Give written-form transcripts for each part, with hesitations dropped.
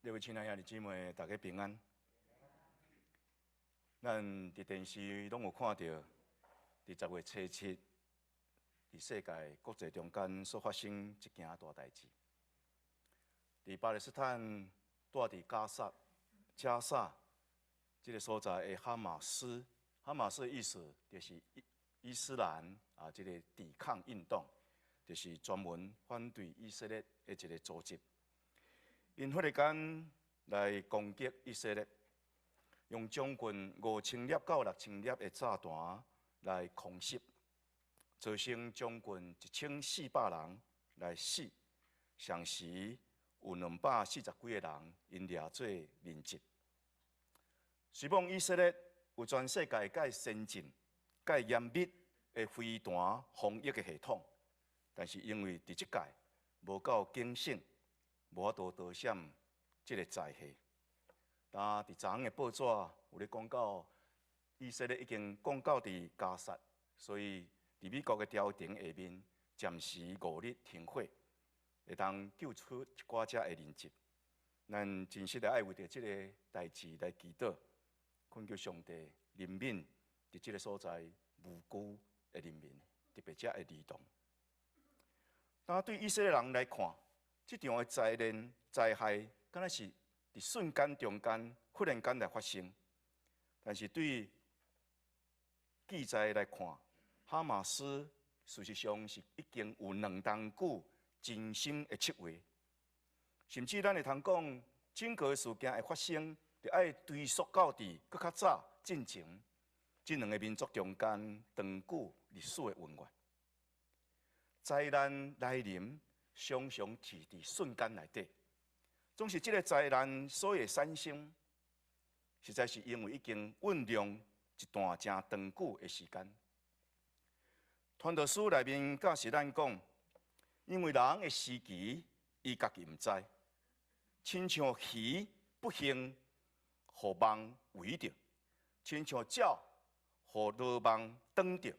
各位親愛兄弟姊妹，大家平安。咱佇電視攏有看著，佇10月初7，佇世界國際中間所發生一件大代誌。佇巴勒斯坦蹛佇加薩、加薩這個所在的哈馬斯，哈馬斯的意思就是伊斯蘭啊，這個抵抗運動，就是專門反對以色列的一個組織。𪜶忽然間來攻擊以色列，用將近5000粒到6000粒的炸彈來空襲，造成將近1400人來死，同時有240幾個人𪜶掠做人質。雖罔以色列有全世界蓋先進、蓋嚴密的飛彈防禦的系統，但是因為佇這屆無夠警醒，無法度躲閃這個災禍。但佇昨昏的報紙有咧講到，以色列已經講到佇加薩，所以佇美國的調停下面，暫時5日停火，會當救出一寡遮的人質。咱真實的愛為著這个代誌來祈禱，懇求上帝憐憫佇這个所在無辜的人民，特別遮的兒童。但對以色列人來看，這場的災難災害，敢若是佇瞬間中間忽然間來發生。但是對記載來看，哈馬斯事實上是已經有2冬久精心的策劃，甚至咱會通講，整個事件的發生，就愛追溯到佇閣較早進前，這兩个民族中間長久歷史的恩怨。災難來臨，常常是佇瞬間內底，總是這个災難所會產生，實在是因為已經醞釀一段誠長久的時間。傳道書內面教示咱講，因為人的時期，伊家己毋知，親像魚不幸予網圍著，親像鳥予羅網擋著，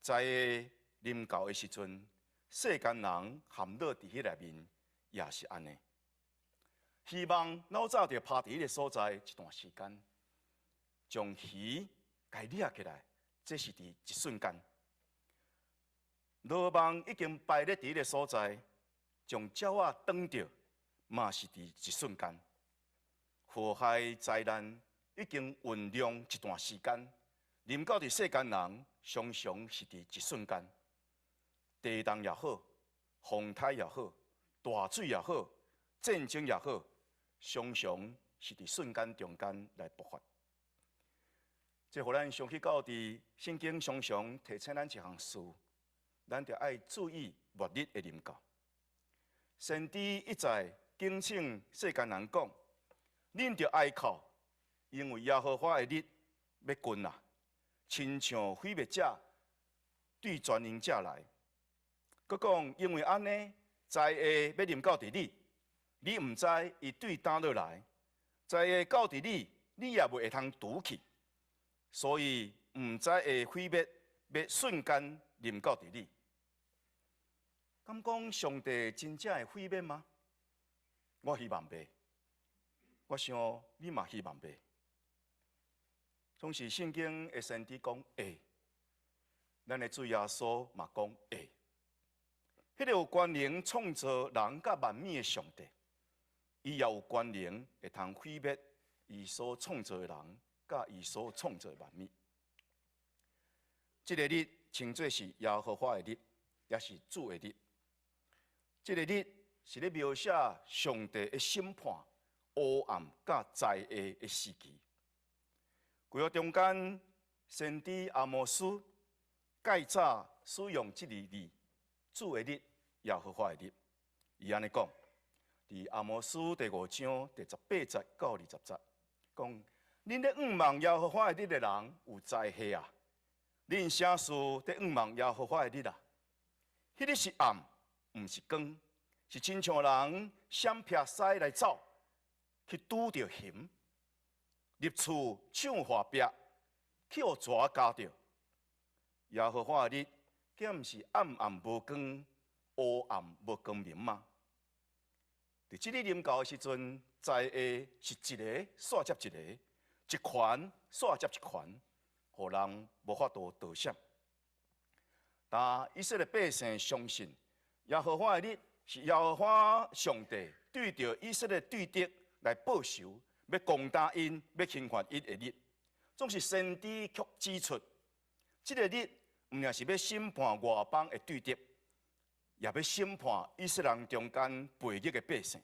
災禍臨到的時陣，世間人陷落佇彼內面，也是按呢。漁網老早就拋佇彼个所在一段時間，將魚共掠起來，這是佇一瞬間。羅網已經排咧佇彼个所在，將鳥仔擋著，嘛是佇一瞬間。禍害災難已經醞釀一段時間，臨到佇世間人，常常是佇一瞬間。地動也好，風颱也好，大水也好，戰爭也好，常常是佇瞬間中間來爆發。這予咱想起到佇聖經常常提醒咱一項事，咱著愛注意末日的臨到。先知一再警醒世間人講：恁著哀哭，因為耶和華的日欲近啊，親像毀滅者對全能者來。閣講，因為按呢，災禍欲臨到佇你，你毋知伊對佗落來；災禍到佇你，你也袂會通逃去。所以毋知的毀滅欲瞬間臨到佇你。敢講上帝真正會毀滅嗎？我希望袂。我想你嘛希望袂。總是聖經的先知講會，咱的主耶穌嘛講會。彼个有權能創造人佮萬物的上帝，伊也有權能會通毀滅伊所創造的人，佮伊所創造的萬物。這个日稱做是耶和華的日，也是主的日。這个日是咧描寫上帝的審判、黑暗佮災禍的時期。舊約中間，先知阿摩司蓋早使用這个字，主的日、耶和華的日，伊按呢講，佇阿摩司第五章第18節到20節，講：恁咧向望耶和華的日的人有災禍啊！恁啥事咧向望耶和華的日啊？彼日是暗，毋是光，是親像人閃避獅來走，去拄著熊，入厝搶破壁，去予蛇咬著。耶和華的日，敢毋是暗暗無光、黑暗無光明嗎？佇這日臨到的時陣，災禍是一个煞接一个，一環煞接一環，予人無法度逃閃。但以色列百姓相信耶和華的日是耶和華上帝對著以色列對敵來報仇，欲攻打𪜶，欲刑罰𪜶的日。總是先知卻指出，這个日毋但是欲審判外邦的對敵，也欲審判以色列人中間背逆的百姓。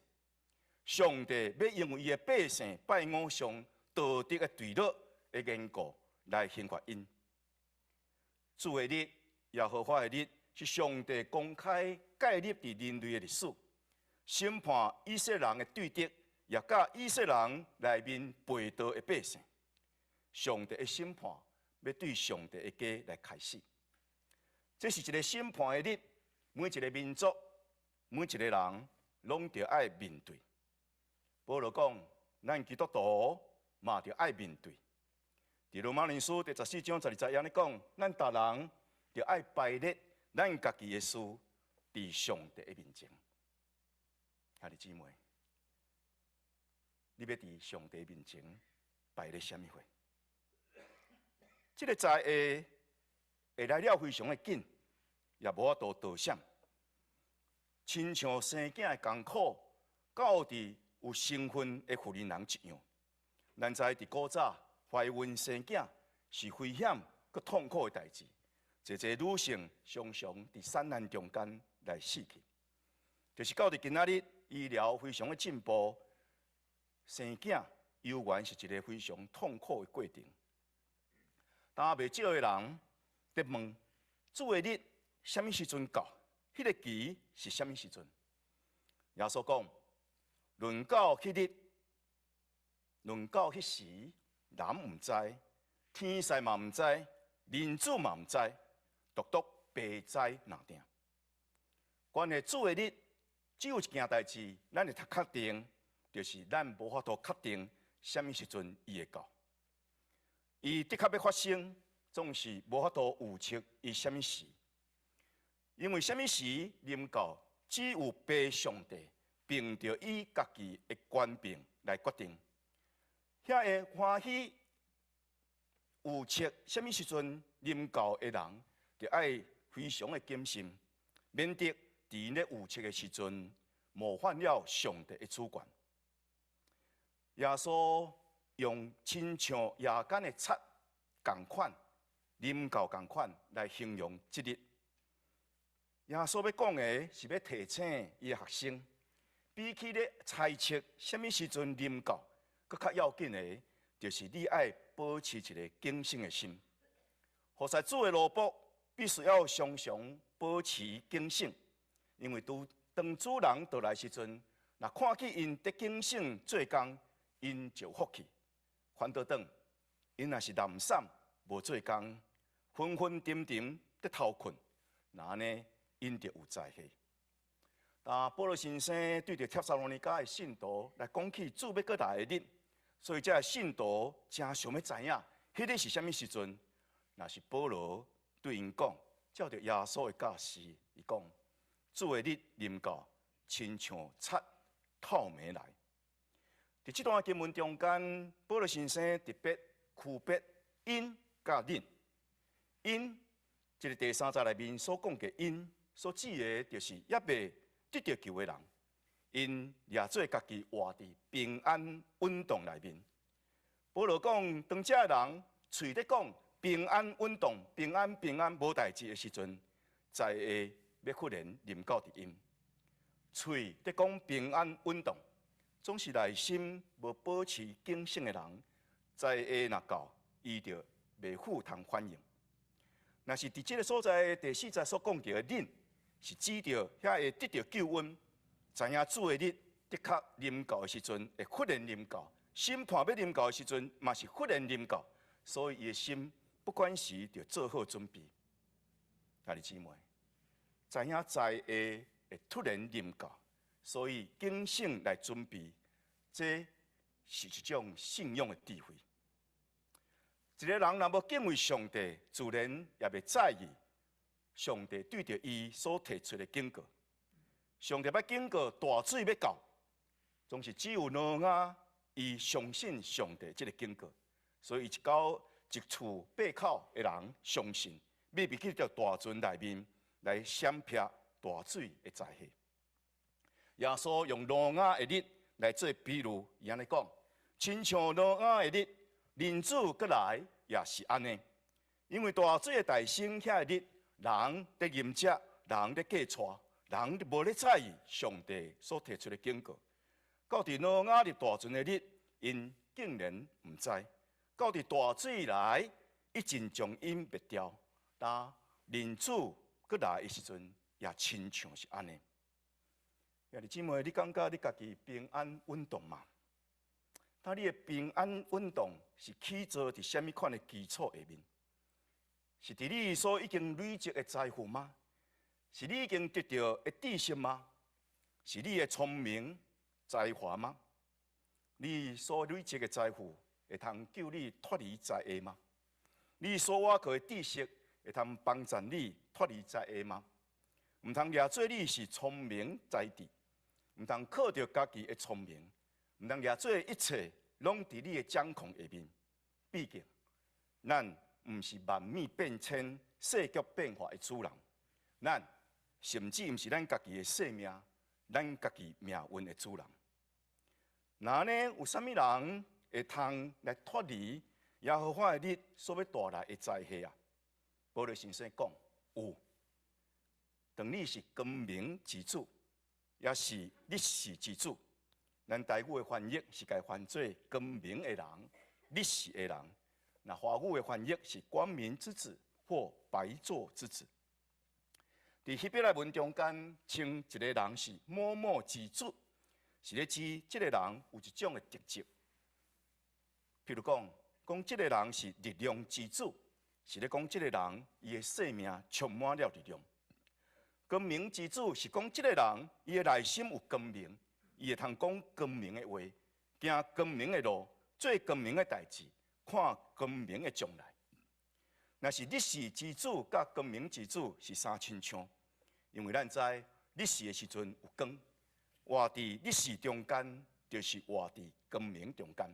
上帝欲因為伊的百姓拜偶像道德的墜落的緣故來刑罰𪜶。主的日，耶和華的日，是上帝公開介入佇人類的歷史，審判以色列人的對敵，也佮以色列人內面背道的百姓。上帝的審判欲對上帝的家來開始。這是一个審判的日，每一个民族、每一个人，攏著愛面對。保羅講，咱基督徒嘛著愛面對。佇羅馬人書第14章12節按呢講，咱逐人著愛排列咱家己的事，佇上帝的面前。兄弟姊妹，你欲佇上帝面前排列啥物貨？這个災禍會來了非常的緊，也無法度逃閃。親像生囝的艱苦，到佇有身份的婦人人一樣。咱知佇古早懷孕生囝是危險閣痛苦的代誌，濟濟女性常常佇產難中間來死去。就是到佇今仔日，醫療非常的進步，生囝猶原是一个非常痛苦的過程。但袂少的人佇問：主的日啥物時陣到？彼个期是啥物時陣？耶穌講：論到彼日，論到彼時，人毋知，天使嘛毋知，人子嘛毋知，獨獨父知爾定。關於主的日，只有一件代誌，咱會當確定，就是咱無法度確定啥物時陣伊會到。伊的確欲發生，總是無法度預測伊啥物時。因為啥物時臨到，只有父上帝憑著伊家己的權柄來決定。遐會歡喜預測啥物時陣臨到的人，就愛非常的謹慎，免得佇𪜶咧預測的時陣冒犯了上帝的主權。耶穌用親像夜間的賊仝款，臨到仝款來形容這日。耶穌欲講的是欲提醒伊的學生，比起咧猜測啥物時陣臨到，閣較要緊的，就是你愛保持一个警醒的心。服侍主的奴僕必須要常常保持警醒，因為當當主人倒來時陣，若看見𪜶佇警醒做工，𪜶就有福氣。反倒轉，𪜶若是懶散無做工，昏昏沉沉佇偷睏，那按呢𪜶就有災禍。但保羅先生對著帖撒羅尼迦的信徒來講起主欲閣來的日，所以這个信徒誠想欲知影，彼日是啥物時陣？若是保羅對𪜶講，照著耶穌的教示，伊講主的日臨到，親像賊透暝來。佇這段經文中間，保羅先生特別區別𪜶佮恁。𪜶這个第三節內面所講的𪜶，所指的就是猶未得著救的人，𪜶掠做家己活佇平安穩當內面。保羅講，當這个人喙咧講平安穩當、平安平安無代誌的時陣，災禍欲忽然臨到佇𪜶。喙咧講平安穩當，總是內心無保持警醒的人，災禍若到，伊就袂赴通反應。若是佇這个所在第四節所講著的恁，是指著遐會得著救恩，知影主的日的確臨到的時陣，會忽然臨到；審判欲臨到的時陣，嘛是忽然臨到。所以伊的心不管時就做好準備。兄弟姊妹，知影災禍會突然臨到，所以警醒來準備，這是一種信仰的智慧。一个人若無敬畏上帝，自然也袂在意上帝對著伊所提出的警告。上帝欲警告大水欲到，總是只有挪亞伊相信上帝這个警告，所以一家一厝八口的人相信，秘密去到大船內面來閃避大水的災禍。耶穌用挪亞的日來做比喻，伊按呢講：親像挪亞的日，人子閣來也是按呢。因為大水的誕生遐个日，人佇飲食，人佇嫁娶，人無咧在意上帝所提出的警告。到佇挪亞入大船的日，𪜶竟然毋知。到佇大水來，一陣將𪜶滅掉。但人子閣來的時陣，也親像是按呢。兄弟姊妹，你感覺你家己平安穩當嗎？那你的平安穩當是起坐佇啥物款的基礎下面？是佇你所已經累積的財富嗎？是你已經得著的知識嗎？是你的聰明才華嗎？你所累積的財富會通救你脫離災禍嗎？你所倚靠的知識會通幫助你脫離災禍嗎？毋通掠做你是聰明才智，毋通靠著家己的聰明，毋通掠做一切攏佇你的掌控下面。畢竟，咱毋是萬物變遷、世局變化的主人，咱甚至毋是咱家己的性命、咱家己命運的主人。那呢，有啥物人會通來脫離耶和華的日所欲帶來的災禍啊？保羅先生講有。當你是光明之子，也是日食之子。咱台語的翻譯是共翻做光明的人、日食的人。若華語的翻譯是光明之子或白晝之子。佇希伯來文中間，稱一个人是某某之子，是咧指這个人有一種的特質。譬如講，講這个人是力量之子，是咧講這个人伊的生命充滿了力量。光明之子是講這个人伊的內心有光明，伊會通講光明的話，行光明的路，做光明的代誌，看光明的將來。若是日食之子佮光明之子是相親像，因為咱知日食的時陣有光，活佇日食中間，就是活佇光明中間。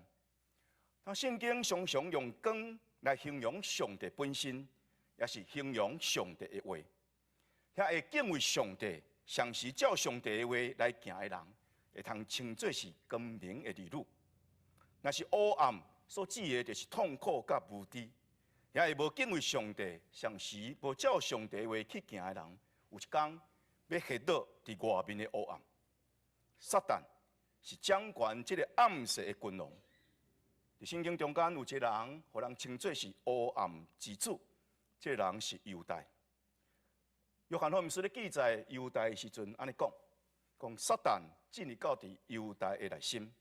那聖經常常用光來形容上帝本身，也是形容上帝的話。遐會敬畏上帝，常時照上帝的話來行的人，會通稱做是光明的兒女。若是黑暗所指的，就是痛苦佮無知。遐會無敬畏上帝，常時無照上帝的話去行的人，有一工欲跌倒佇外面的黑暗。撒旦是掌權這个暗世的君王。佇聖經中間有一个人，予人稱做是黑暗之子，這个人是猶大。約翰福音書咧記載猶大的時陣，按呢講，講撒旦進入到佇猶大的內心，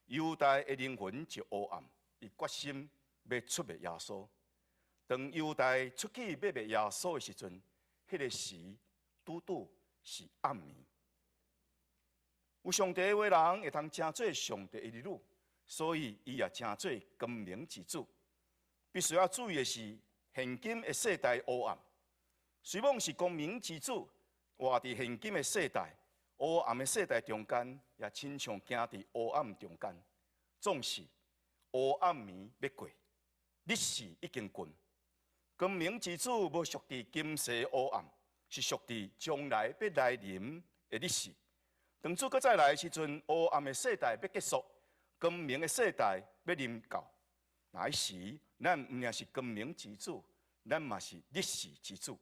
猶大的靈魂就黑暗，伊決心欲出賣耶穌。當猶大出去欲賣耶穌的時陣，彼个時拄拄是暗暝。有上帝的話人會通稱做上帝的兒女，所以伊也稱做光明之子。必須要注意的是，現今的世代黑暗，雖罔是光明之子，活佇現今的世代，黑暗的世代中間，也親像行佇黑暗中間，總是黑暗暝欲過，日食已經近。光明之子無屬佇今世黑暗，是屬佇將來欲來臨的日食。當主閣再來的時陣，黑暗的世代欲結束，光明的世代欲臨到。那時，咱毋但是光明之子，咱嘛是日食之子。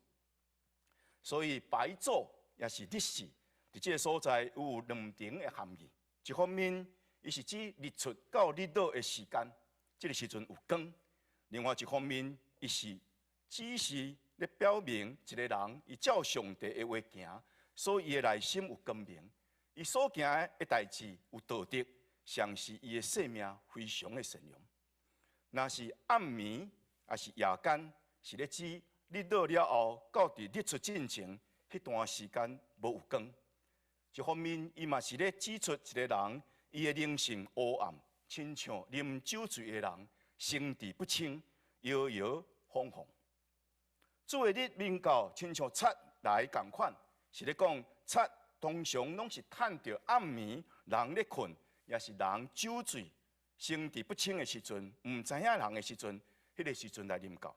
所以白晝也是日食，佇這个所在有兩重的含義。一方面，伊是指日出到日落的時間，這个時陣有光；另外一方面，伊是只是咧表明一个人伊照上帝的話行，所以伊的內心有光明，伊所行的代誌有道德，常時伊的生命非常的善良。若是暗暝，抑是夜間，是咧指日落了後到佇日出進前，彼段時間無有光。一方面，伊嘛是咧指出一个人伊的靈性黑暗，親像啉酒醉的人，神智不清，搖搖晃晃。主的日臨到，親像賊來仝款，是咧講賊通常攏是趁著暗暝人咧睏，也是人酒醉、神智不清的時陣，毋知影人的時陣，彼個時陣來臨到。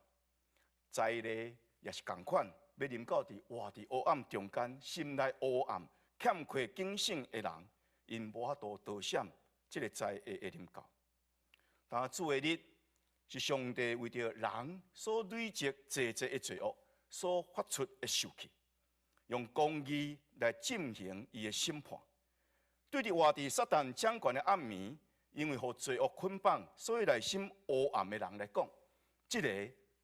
災禍也是仝款，欲臨到佇活佇黑暗中間、心內黑暗、欠缺警醒的人，𪜶無法度逃閃這个災禍的臨到。但主的日是上帝為著人所累積濟濟的罪惡所發出的受氣，用公義來進行伊的審判。對佇活佇撒旦掌權的暗暝，因為予罪惡捆綁，所以內心黑暗的人來講，這个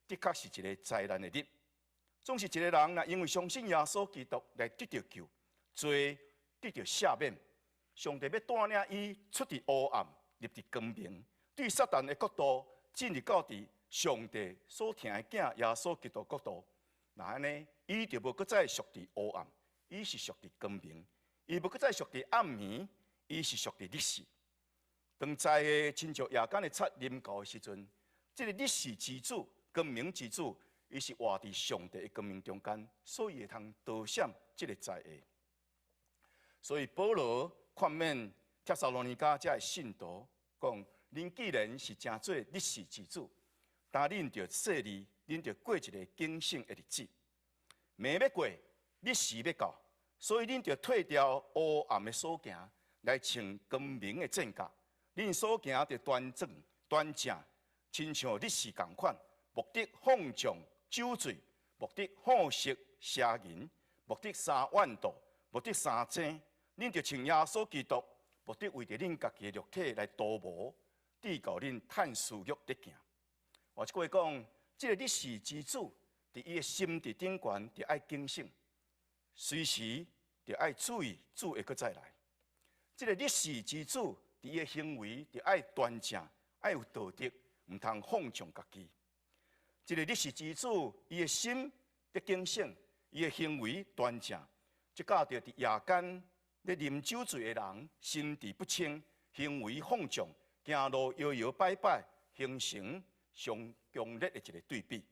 的確是一个災難的日。總是一个人若因為相信耶穌基督來得著救，罪得著赦免，上帝欲帶領伊出佇黑暗，入佇光明，對撒旦的國度進入到佇上帝所疼的囝耶穌基督國度。若按呢，伊就無閣再屬佇黑暗，伊是屬佇光明；伊無閣再屬佇暗暝，伊是屬佇日時。當災禍親像夜間的賊臨到的時陣，這个日時之子、光明之子，伊是活佇上帝的光明中間，所以會通逃閃這个災禍。所以保羅勸勉帖撒羅尼迦遮的信徒講：恁既然是成做日時之子，但恁著細膩，恁著過一个警醒的日子。暝欲過，日時欲到，所以恁著褪掉黑暗的所行，來穿光明的戰甲。恁所行著端正端正，親像日時仝款，莫得放縱酒醉，莫得好色邪淫，莫得生怨妒，莫得相爭。恁著穿耶穌基督，莫得為著恁家己的肉體來圖謀，致到恁趁私欲咧行。換一句話講，這个日時之子，佇伊的心智頂懸，著愛警醒，隨時著愛注意主會閣再來。這个日時之子，佇伊的行為，著愛端正，愛有道德，毋通放縱家己。這个日時之子，伊的心得警醒，伊的行為端正，這佮著佇夜間咧啉酒醉的人，神智不清，行為放縱，行路搖搖擺擺，形成上強烈的一个對比。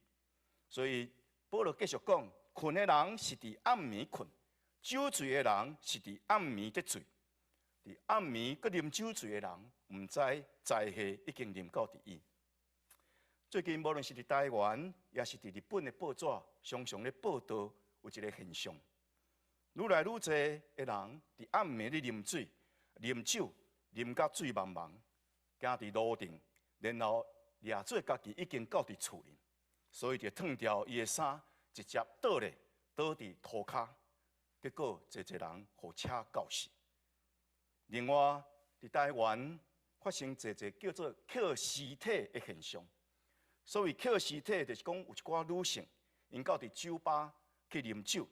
所以保羅繼續講，睏的人是佇暗暝睏，酒醉的人是佇暗暝咧醉。佇暗暝閣啉酒醉的人，毋知災禍已經臨到佇伊。最近無論是佇台灣，抑是佇日本的報紙，常常咧報導有一个現象：愈來愈濟的人佇暗暝咧啉水、啉酒，啉甲醉茫茫，行佇路頂，然後掠做家己已經到佇厝裡，所以就脫掉伊的衫，直接倒咧倒佇塗跤，結果濟濟人予車轎死。另外，佇台灣發生濟濟叫做抾屍體的現象。所謂抾屍體，就是講有一寡女性，𪜶到佇酒吧去啉酒，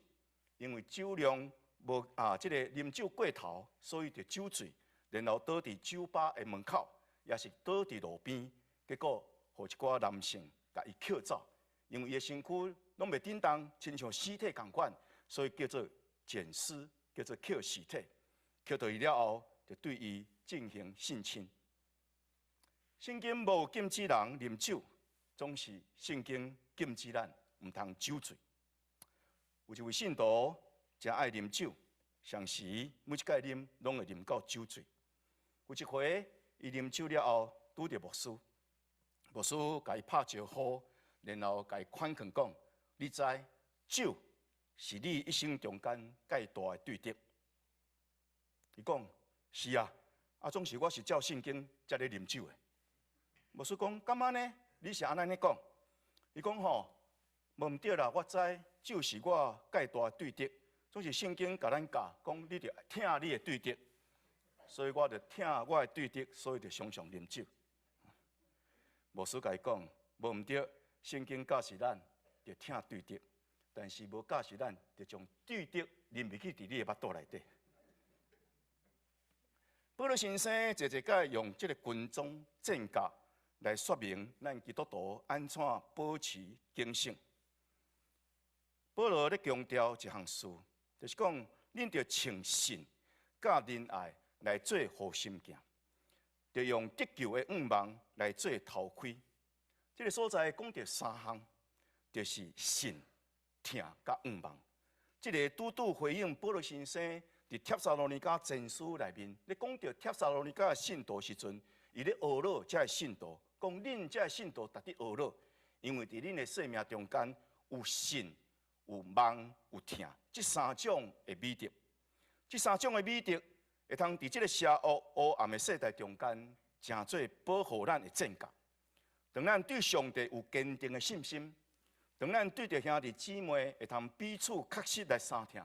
因為酒量無啊，這个啉酒過頭，所以就酒醉，然後倒佇酒吧的門口，抑是倒佇路邊，結果予一寡男性共伊抾走，因為伊的身軀攏袂振動，親像屍體仝款，所以叫做撿屍，叫做抾屍體。抾著伊了後，就對伊進行性侵。聖經無禁止人啉酒，總是聖經禁止咱毋通酒醉。有一位信徒誠愛啉酒，常時每一擺啉攏會啉到酒醉。有一回，伊啉酒了後，拄著牧師，牧師共伊拍招呼，然後共伊勸勸講：你知酒是你一生中間蓋大的對敵。伊講是啊，啊總是我是照聖經才咧啉酒的。牧師講敢按呢？你是按呢講？伊講吼，無毋對啦，我知酒是我蓋大的對敵，總是聖經共咱教，講你著疼你的對敵，所以我著疼我的對敵，所以就常常啉酒。牧師共伊講，無毋對，聖經教示咱著疼對敵，但是無教示咱著將對敵啉入去佇你的腹肚內底。保羅先生濟濟擺用這个軍裝戰甲來說明咱基督徒按怎保持警醒。保羅咧強調一項事，就是講恁著穿信佮仁愛來做護心鏡，著用得救的向望來做頭盔。這个所在講著三項，就是信、疼佮向望。這个拄拄回應保羅先生佇帖撒羅尼迦前書內面，咧講著帖撒羅尼迦的信徒時陣，伊咧呵咾這个信徒，講恁這个信徒值得呵咾，因為佇恁的生命中間有信、有望、有疼，這三種的美德。這三種的美德會通佇這个邪惡黑暗的世代中間，成做保護咱的戰甲。當咱對上帝有堅定的信心，當咱對著兄弟姊妹會通彼此確實來相疼，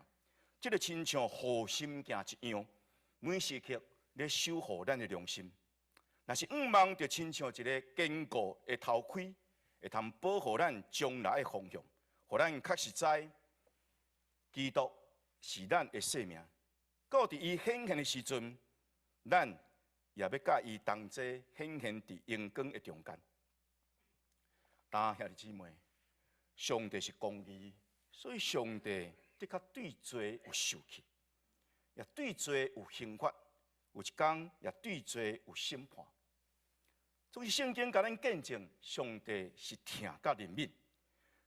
這个親像護心鏡一樣，每時刻咧守護咱的良心。若是向望，就親像一个堅固的頭盔，會通保護咱將來的方向，予咱確實知基督是咱的生命。到佇伊顯現的時陣，咱也欲佮伊同齊顯現佇榮光的中間。但兄弟姊妹，上帝是公義，所以上帝的確對罪有受氣，也對罪有刑罰，有一工也對罪有審判。所以聖經共咱見證，上帝是疼佮憐憫，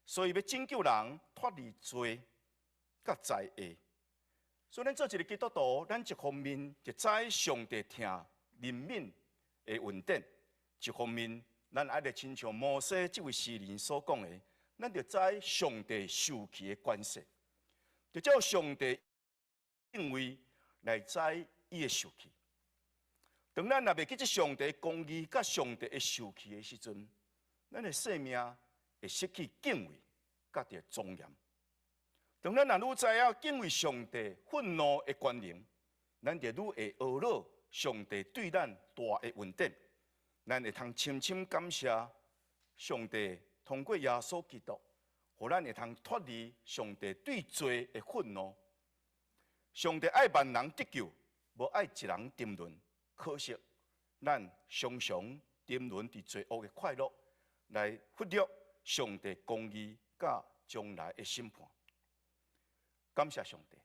所以欲拯救人脫離罪佮災禍。所以咱做一个基督徒，咱一方面就知上帝疼憐憫的恩典，一方面咱愛來親像摩西這位詩人所講的，咱就知上帝受氣的關係，就照上帝敬畏來知伊的受氣。當咱若袂記這上帝公義佮上帝的受氣的時陣，咱的生命會失去敬畏佮著莊嚴。當咱若愈知影敬畏上帝憤怒的權能，咱就愈會呵咾上帝對咱大的恩典。咱會通深深感謝上帝通過耶穌基督，予咱會通脫離上帝對罪的憤怒。上帝愛萬人得救，無愛一人沉淪。可惜，咱常常沉淪佇罪惡的快樂，來忽略上帝公義佮將來的審判。感謝上帝，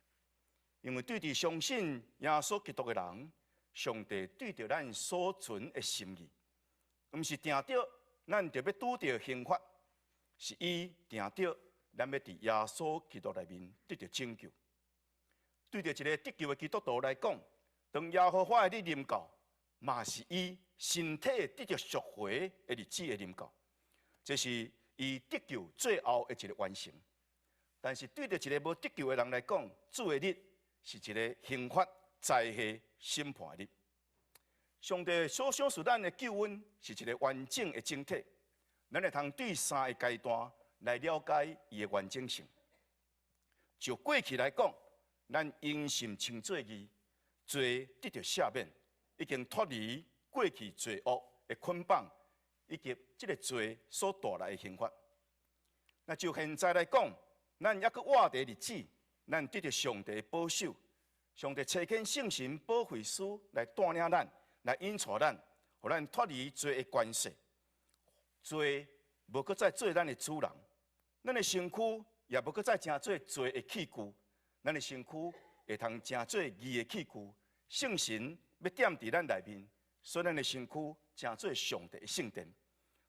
因為對佇相信耶穌基督的人，上帝對著咱所存的心意，毋是定著咱就欲拄著刑罰，是伊定著咱欲佇耶穌基督內面得著拯救。對著一个得救的基督徒來講，當耶和華的日臨到，嘛是伊身體得著贖回的日子的臨到，這是伊得救最後的一个完成。但是對著一个無得救的人來講，主的日是一个刑罰、災禍、審判的日。上帝所賞賜咱的救恩是一个完整的整體，咱會通對三个階段來了解伊的完整性。就過去來講，咱因信稱做義，罪得著赦免，已經脫離過去罪惡的捆綁，以及這个罪所帶來的刑罰。那就現在來講，咱猶閣活佇日子，咱得著上帝的保守，上帝差遣聖神保惠師來帶領咱，來引帶咱，予咱脫離罪的權勢。罪無閣再做咱的主人，咱的身軀也無閣再成做罪的器具，咱的身軀會通成做義的器具。聖神欲踮佇咱內面，所以咱的身軀成做上帝的聖殿，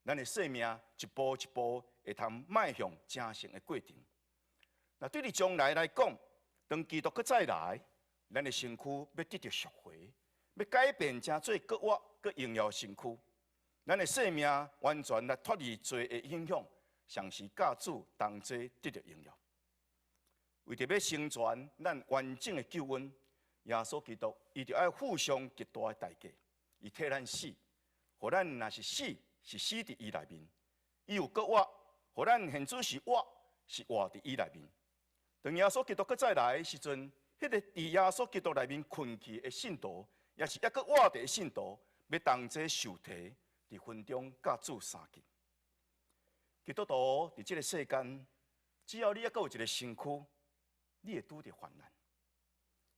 咱的生命一步一步會通邁向成聖的過程。那對佇將來來講，當基督閣再來，咱的身軀欲得著贖回，欲改變成做閣活閣榮耀身軀，咱的生命完全來脫離罪的影響，同時佮主同齊得著榮耀。為著欲成全咱完整的救恩，耶穌基督伊就愛付上極大的代價，伊替咱死，予咱若是死，是死佇伊內面；伊有閣活，予咱現在是活，是活佇伊內面。當耶穌基督閣再來的時陣，彼个佇耶穌基督內面睏去的信徒，抑是猶閣活著的信徒，欲同齊受提，佇雲中佮主相見。基督徒佇這个世間，只要你猶閣有一个身軀，你會拄著患難，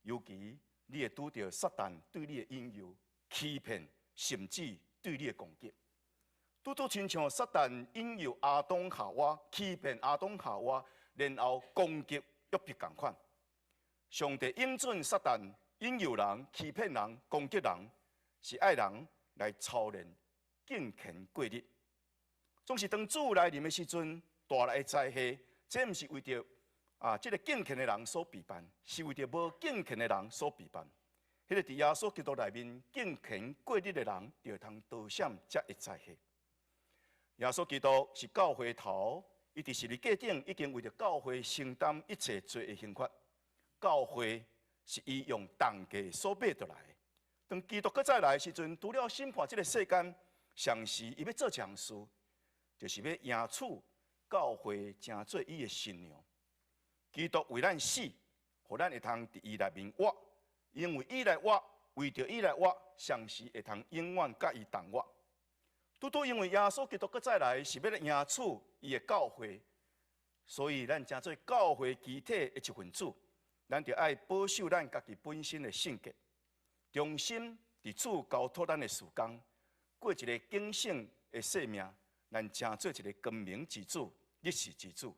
尤其你會拄著撒旦對你的引誘、欺騙，甚至對你的攻擊。拄拄親像撒旦引誘亞當夏娃，欺騙亞當夏娃，然後攻擊約伯仝款。上帝允准撒旦引誘人、欺騙人、攻擊人，是愛人來操練敬虔過日。總是當主來臨的時陣，帶來的災禍，這毋是為著啊，這个敬虔的人所備辦，是為著無敬虔的人所備辦。彼个佇耶穌基督內面敬虔過日的人，就會通逃閃這个災禍。耶穌基督是教會頭，伊佇十字架頂已經為著教會承擔一切罪的刑罰。教會是伊用重價所買倒來的。當基督閣再來的時陣，除了審判這个世間，同時伊欲做一項事，就是欲迎娶教會成做伊的新娘。基督為咱死，予咱會通佇伊內面活。因為伊來活，為著伊來活，同時會通永遠佮伊同活。拄拄因為耶穌基督閣再來，是欲來迎娶伊的教會，所以咱成做教會肢體的一份子，咱著愛保守咱家己本身的聖潔，忠心佇主交託咱的事工，過一个警醒的生命，咱成做一个光明之子、日食之子。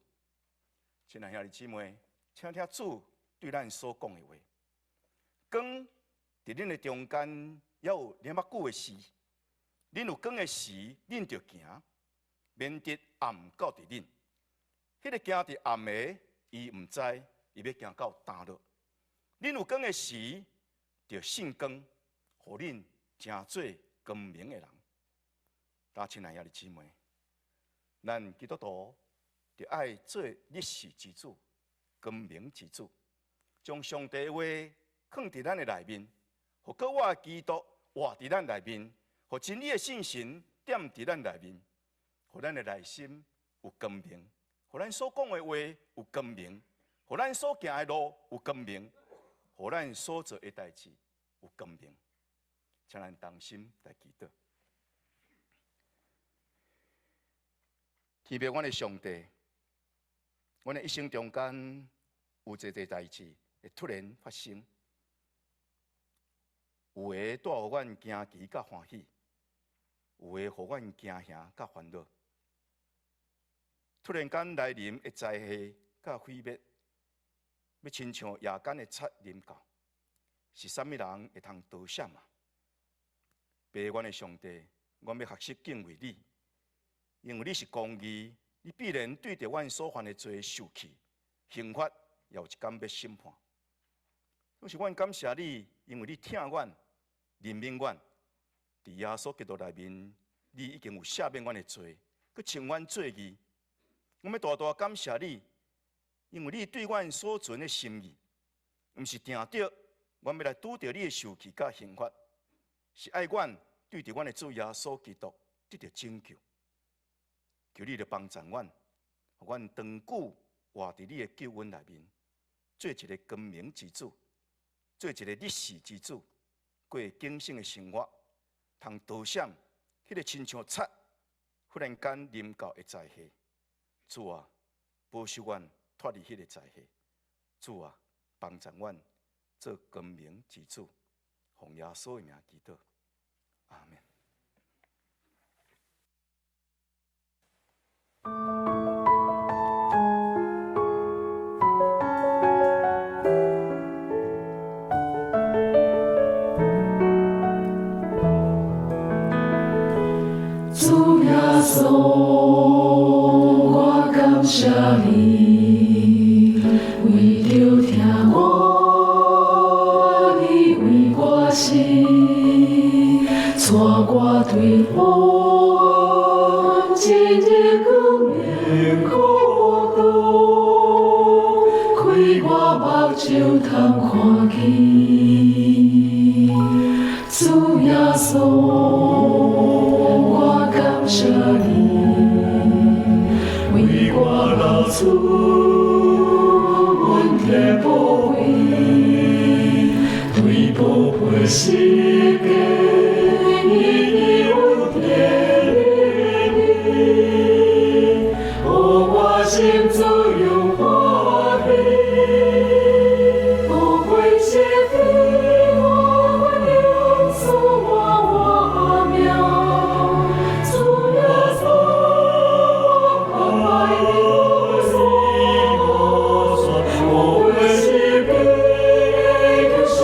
親愛兄弟姊妹，請聽主對咱所講的話。光佇恁的中間，猶有爾仔久的時，恁有光的時，恁就行，免得暗到佇恁。彼个行佇暗的，伊毋知，伊欲行到佗落。恁有光的時，就信光，予恁成做光明的人。大親愛兄弟姊妹，咱基督徒就愛做日食之子、光明之子，將上帝的話囥佇咱的內面，予閣活的基督活佇咱內面，予真理的聖神踮佇咱內面，予咱的內心有光明，予咱所講的話有光明，予咱所行的路有光明，予咱所做的代誌有光明。請咱同心來祈禱。天父，阮的上帝，阮的一生中間有濟濟代誌會突然發生，有的帶予阮驚奇佮歡喜，有的予阮驚嚇佮煩惱。突然間來臨的災禍佮毀滅，欲親像夜間的賊臨到，是啥物人會通逃閃啊？父，阮的上帝，阮欲學習敬畏你，因為你是公義，你必然對著阮所犯的罪受氣，刑罰也有一天欲審判。總是阮感謝你，因為你疼阮、憐憫阮，佇耶穌基督內面，你已經有赦免阮的罪，閣稱阮做義。阮欲大大感謝你，因為你對阮所存的心意，毋是定著阮欲來拄著你的受氣佮刑罰，是愛阮對著阮的主耶穌基督得著拯救。求你來幫助阮，予阮長久活佇你的救恩內面，做一个光明之子，做一个日食之子，過警醒的生活，通逃閃彼个親像賊忽然間臨到的災禍。主啊，保守阮脫離彼个災禍。主啊，幫助阮做光明之子，奉耶穌的名祈禱，阿們。主耶穌，我感謝你，為著疼我，你為我死，帶我對黑暗進入光明國度，開我目睭通看見。主耶穌，我感謝你，為我流出恩典寶貴，對寶貝世界，你的恩典憐憫，予我心自由歡喜，寶貴是非我靈賜我活命，主耶穌，我愛你無算，寶貴是非的救贖，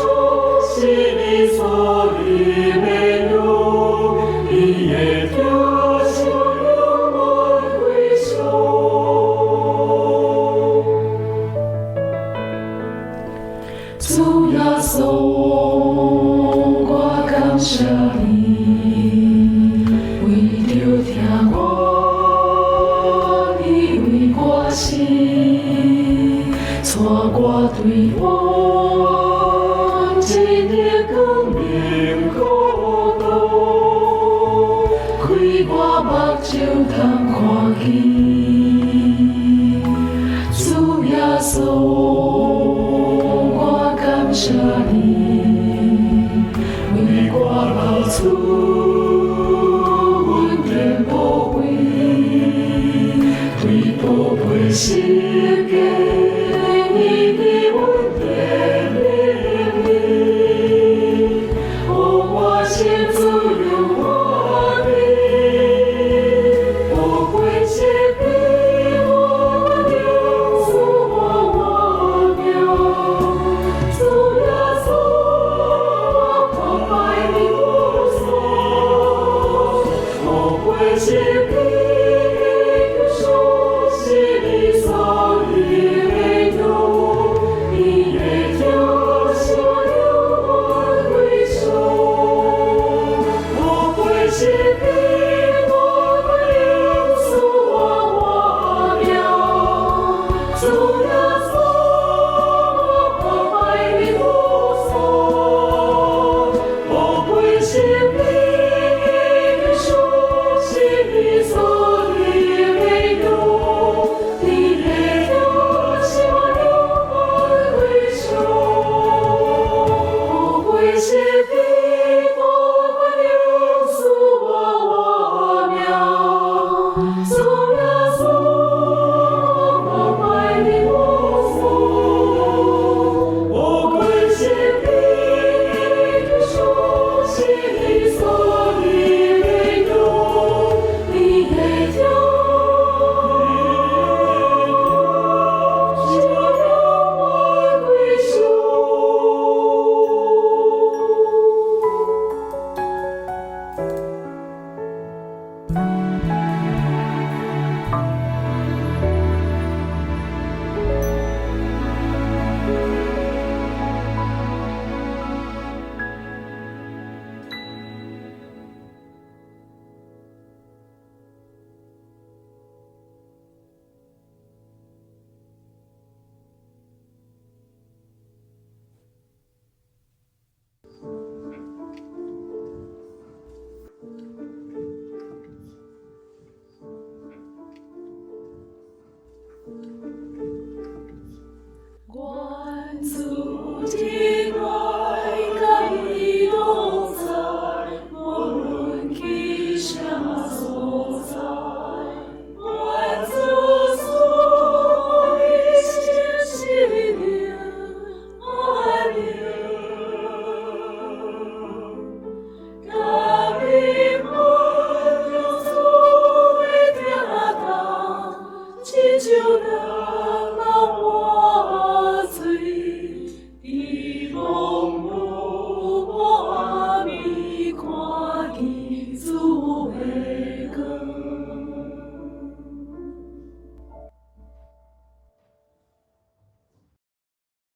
是你所立。的光明國度，開我目睭通看見。主耶穌，我感謝你，為我流出恩典寶貴，對寶貝十架，你的恩典裡面，予我心自由活力，寶貴是比我靈賜我活命，主耶穌，我膜拜你寶座，寶貴是比救贖是你所立的約，你的疼惜我永遠歸屬，寶貴是比我靈賜我活命，主耶穌，我膜拜你寶座，寶貴是比救贖是你所立的約，你的疼惜我永遠歸屬，寶貴是比寶貴靈賜我活命，主耶穌，我膜拜你寶座，寶貴是比救贖是你所立的約，你的疼惜我永遠歸屬。